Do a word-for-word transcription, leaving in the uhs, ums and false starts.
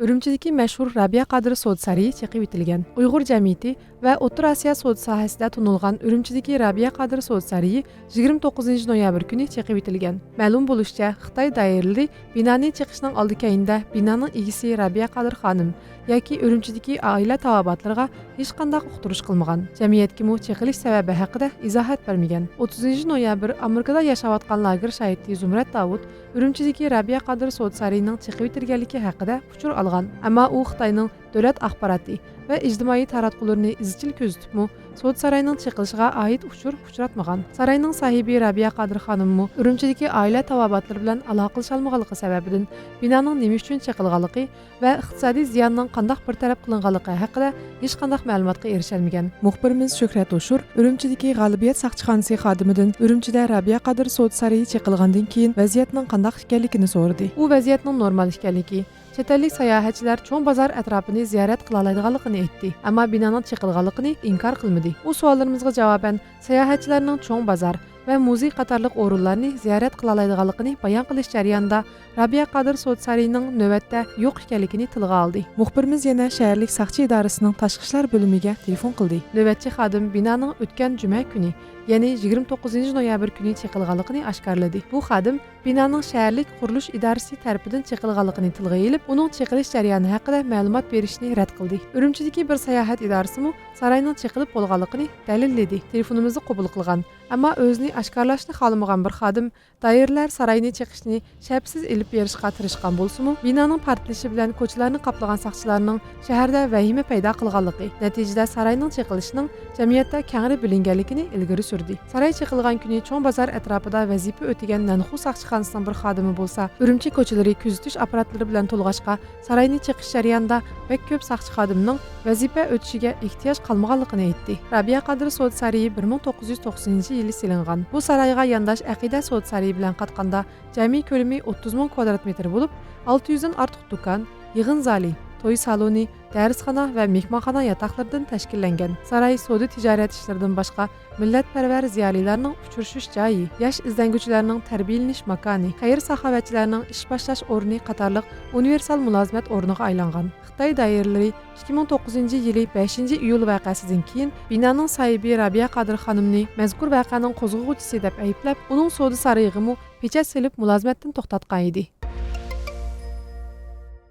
ئۈرۈمچىدىكى مەشھۇر رابىيە قادىر سودا سارىيى چېقىۋېتىلگەن. ئۇيغۇر جەمئىيىتى ۋە ئوتتۇرا ئاسىيا سودا ساھەسىدە تونۇلغان ئۈرۈمچىدىكى رابىيە قادىر سودا سارىيى يىگىرمە توققۇزىنچى نويابىر كۈنى چېقىۋېتىلگەن. مەلۇم بولۇشىچە، خىتاي دائىرىلىرى بىنانى چېقىشنىڭ ئالدى كەينىدە بىنانىڭ ئىگىسى رابىيە قادىر خانىم ياكى ئۈرۈمچىدىكى ئائىلە تاۋابىئاتلىرىغا ھېچقانداق ئۇقتۇرۇش قىلمىغان. جەمئىيەتكىمۇ چېقىلىش سەۋەبى ھەققىدە ئىزاھات بەرمىگەن. ئوتتۇزىنچى نويابىر ئامېرىكىدا ياشاۋاتقان لاگېر شاھىتى زۇمرەت داۋۇت ئۈرۈمچىدىكى رابىيە قادىر سودا سارىيىنىڭ چېقىۋېتىلگەنلىكى ھەققىدە ئۇچۇر ئالغان. ئەمما ئۇ خىتاينىڭ دۆلەت ئاخباراتى ۋە ئىجتىمائىي تاراتقۇلىرىنى ئىزچىل كۆزىتىپمۇ، سودا سارايىنىڭ چېقىلىشىغا ئائىت ئۇچۇر ئۇچراتمىغان. ساراينىڭ ساھىبى رابىيە قادىر خانىممۇ ئۈرۈمچىدىكى ئائىلە تاۋابىئاتلىرى بىلەن ئالاقىلىشالمىغانلىقى سەۋەبىدىن بىنانىڭ نېمە ئۈچۈن چېقىلغانلىقى ۋە ئىقتىسادىي زىياننىڭ قانداق بىر تەرەپ قىلىنغانلىقى ھەققىدە ھېچقانداق مەلۇماتقا ئېرىشەلمىگەن. مۇخبىرىمىز شۆھرەت ھوشۇر ئۈرۈمچىدىكى غالىبىيەت ساقچىخانىسى خادىمىدىن ئۈرۈمچىدە رابىيە قادىر سودا سارىيى چېقىلغاندىن كېيىن ۋەزىيەتنىڭ قانداق ئىكەنلىكىنى سورىدى. ئۇ ۋەزىيەتنىڭ نورمال ئىكەنلىكى، چەت ئەللىك ساياھەتچىلەر چوڭ بازار ئەتراپىنى زىيارەت قىلالايدىغانلىقىنى ئېيتتى، ئەمما بىنانىڭ چېقىلغانلىقىنى ئىنكار قىلمىدى. ئۇ سوئاللىرىمىزغا جاۋابەن، ساياھەتچىلەرنىڭ چوڭ بازار ۋە مۇزېي قاتارلىق ئورۇنلارنى زىيارەت قىلالايدىغانلىقىنى بايان قىلىش جەريانىدا، رابىيە قادىر سودا سارىيىنىڭ نۆۋەتتە يوق ئىكەنلىكىنى تىلغا ئالدى. مۇخبىرىمىز يەنە شەھەرلىك ساقچى ئىدارىسىنىڭ تاشقى ئىشلار بۆلۈمىگە تېلېفون قىلدى. نۆۋەتچى خادىم بىنانىڭ ئۆتكەن جۈمە كۈنى، يەنى يىگىرمە توققۇزىنچى نويابىر كۈنى چېقىلغانلىقىنى ئاشكارىلىدى. بۇ خادىم بىنانىڭ شەھەرلىك قۇرۇلۇش ئىدارىسى تەرىپىدىن چېقىلغانلىقىنى تىلغا ئېلىپ، ئۇنىڭ چېقىلىش جەريانى ھەققىدە مەلۇمات بېرىشنى رەت قىلدى. ئۈرۈمچىدىكى بىر ساياھەت ئىدارىسىمۇ ساراينىڭ چېقىلىپ بولغانلىقىنى دەلىللىدى. تېلېفونىمىزنى قوبۇل قىلغان، ئەمما ئۆزىنى ئاشكارىلاشنى خالىمىغان بىر خادىم دائىرىلەر ساراينى چېقىشنى شەپىسىز ئېلىپ بېرىشقا تىرىشقان بولسىمۇ، بىنانىڭ پارتلىشى بىلەن كوچىلارنى قاپلىغان ساقچىلارنىڭ شەھەردە ۋەھىمە پەيدا قىلغانلىقى، نەتىجىدە ساراينىڭ چېقىلىشىنىڭ جەمئىيەتتە كەڭرى بىلىنگەنلىكىنى ئىلگىرى سۈردى. ساراي چېقىلغان كۈنى چوڭ بازار ئەتراپىدا ۋەزىپە ئۆتىگەن نەنخۇ ساقچىخانىسىنىڭ بىر خادىمى بولسا، ئۈرۈمچى كوچىلىرى كۆزىتىش ئاپپاراتلىرى بىلەن تولغاچقا، ساراينى چېقىش جەريانىدا بەك كۆپ ساقچى خادىمنىڭ ۋەزىپە ئۆتىشىگە ئېھتىياج قالمىغانلىقىنى ئېيتتى. رابىيە قادىر سودا سارىيى بىر مىڭ توققۇز يۈز توقسىنىنچى يىلى سېلىنغان. بۇ سارايغا يانداش ئەقىدە سودا سارىيى بىلەن قاتقاندا جەمئىي كۆلىمى ئوتتۇز مىڭ كۋادرات مېتىر بولۇپ، ئالتە يۈزدىن ئارتۇق دۇكان، يىغىن زالى، توي سالونى، دەرسخانا ۋە مېھمانخانا ياتاقلىرىدىن تەشكىللەنگەن. ساراي سودا تىجارەت ئىشلىرىدىن باشقا مىللەتپەرۋەر زىيالىيلارنىڭ ئۇچرىشىش جايى، ياش ئىزدەنگۈچىلەرنىڭ تەربىيەلىنىش ماكانى، خەير-ساخاۋەتچىلەرنىڭ ئىش باشلاش ئورنى قاتارلىق ئۇنىۋېرسال مۇلازىمەت ئورنىغا ئايلانغان. خىتاي دائىرىلىرى ئىككى مىڭ توققۇزىنچى يىلى بەشىنچى ئىيۇل ۋەقەسىدىن كېيىن بىنانىڭ ساھىبى رابىيە قادىر خانىمنى مەزكۇر ۋەقەنىڭ قوزغىغۇچىسى دەپ ئەيىبلەپ، ئۇنىڭ سودا سارىيىغىمۇ پېچەت سېلىپ مۇلازىمەتتىن توختاتقان ئىدى.